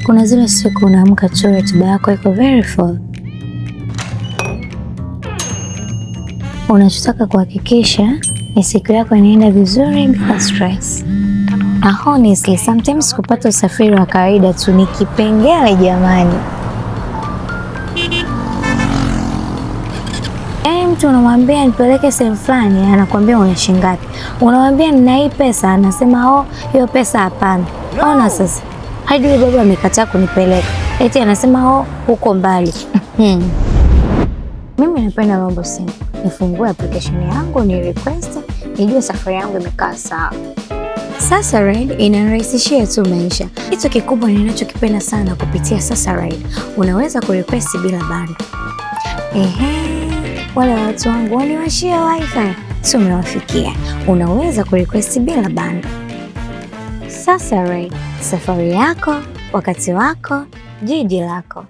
Kuna zile siku unaamka tu ratiba yako iko very full. Unachotaka kuhakikisha ni siku yako inaenda vizuri bila stress. Na honestly, sometimes kupata usafiri wa kawaida tu ni kipengele jamani. Yaani mtu unamwambia nipeleke sehemu fulani, anakuambia una shilingi ngapi? Unamwambia nina hii pesa, anasema oh, hiyo pesa hapana. Ona sasa, hadi huyu baba amekataa kunipeleka, eti anasema oh, huko mbali. Mimi napenda mambo simple. Nifungue application yangu, ni request, nijue safari yangu imekaa sawa. Sasa Ride inanirahisishia tu maisha. Kitu kikubwa ninachokipenda sana kupitia Sasa Ride, unaweza kurequest bila bando. Ehe, wale watu wangu waniwashia wifi, si umewafikia. Unaweza kurequest bila bando. Sasa Ride, safari yako, wakati wako, jiji lako.